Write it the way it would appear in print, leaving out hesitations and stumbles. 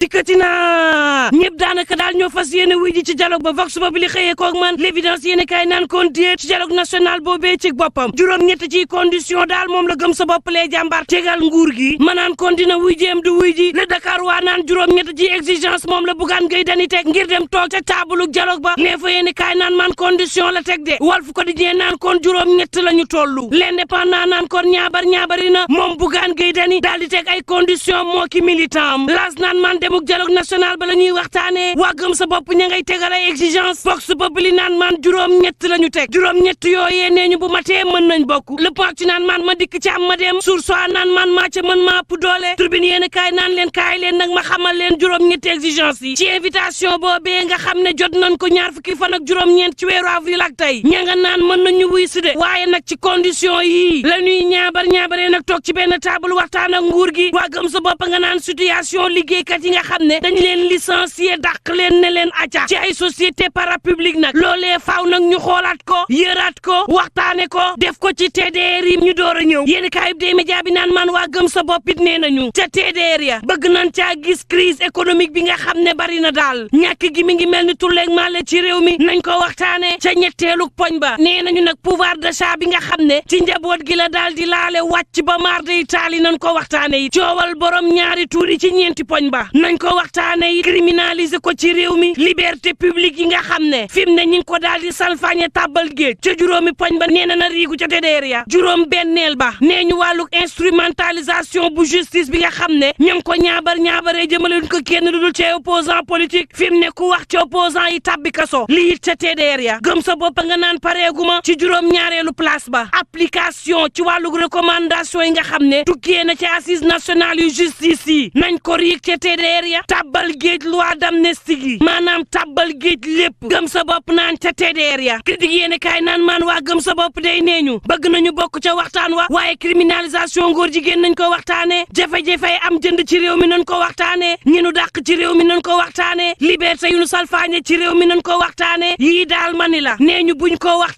dikkati na ñëpp daanaka daal ñoo fas yéene wuy ji ci dialogue ba vox populi xëyee koog man l'évidence yéene kaay naan kon déet ci dialogue national boobee ci boppam juróom-ñett ci condition daal moom la gëm sa bopp lee jàmbaar tegal nguur gi ma naan kon dina wuy jéem du wuy ji le Dakar waa naan juróom-ñett ci exigence moom la Bougane Gueye Dany teg ngir dem toog ca taabalu dialogue ba nee fa yéene kaay naan man condition la teg de Walf Quotidien naan kon juróom-ñett la ñu tollu l'indépendant naan kon ñaabari na moom Bougane Gueye Dany daal di teg ay condition moo ki militant am laas naan man demuk dialogue national ba la ñuy waxtaanee waa gëm sa bopp ña ngay tegal ay exigence vox populi naan man juróom-ñett la ñu teg juróom-ñett yooyee nee ñu bu matee mën nañ bokk le point ci naan man ma dikk ci am ma dem source a naan man maa ca mën maa ëpp doole tribune yéen kaay naan leen kaay leen nag ma xamal leen juróom-ñetti exigence yi ci invitation boobee nga xam ne jot nañ ko ñaar fukki fan ak juróom-ñeent ci weeru avril ak tey ña nga naan mën nañu wuy si de waaye nag ci condition yii la ñuy ñaabaree nag toog ci benn table waxtaan ak nguur gi waa gëm sa bopp nga naan situation liggéeykat yi nga xam ne dañ leen licencié dàq leen ne leen acca ci ay société parapublique nag loolee faaw nag ñu xoolaat ko yëraat ko waxtaane ko def ko ci TDR yi ñu door a ñëw yéen kaayib des médias bi naan man waa gëm sa bopp it nee nañu ca TDR ya bëgg nañ caa gis crise économique bi nga xam ne bari na daal ñàkk gi mi ngi mel ni tulleeg màlle ci réew mi nañ ko waxtaane ca ñetteelu poñ ba nee nañu nag pouvoir d'achat bi nga xam ne ci njaboot gi la daal di laale wàcc ba maar de Italie nañ ko waxtaane yi coowal borom ñaari tuuri ci ñeenti poñ ba nañ ko waxtaane yi criminaliser ko ci réew mi liberté publique yi nga xam ne fi mu ne ñi ngi ko daal di salfaañe tàbbal géej ca juróomi poñ ba nee na riigu ca TDR ya juróom benneel ba nee ñu wàllu instrumentalisation bu justice bi nga xam ne ña ngi ko ñaabaree jëmale ko kenn du dul ci opposant politique fi mu ne ku wax ci opposant yi tàbbi kaso lii it ca TDR ya gëm sa bopp nga naan pareeguma ci juróom ñaareelu place ba application ci wàllu recommandation yi nga xam ne tukkee na ci assise nationale yu justice yi nañ ko riig ca TDR ya tàbbal géej loi d'amnistie gi maanaam tàbbal géej lépp gëm sa bopp naan ca TDR ya critique yéene kaay naan maan waa gëm sa bopp day nee ñu bëgg nañu bokk ca waxtaan wa waaye criminalisation ngóor jigéen nañ ko waxtaane jafe-jafe am jënd ci réew mi nañ ko waxtaane ñi nu dàq ci réew mi nañ ko waxtaane liberté yu nu salfaañe ci réew mi nañ ko waxtaane yii daal mani la nee ñu buñ ko wax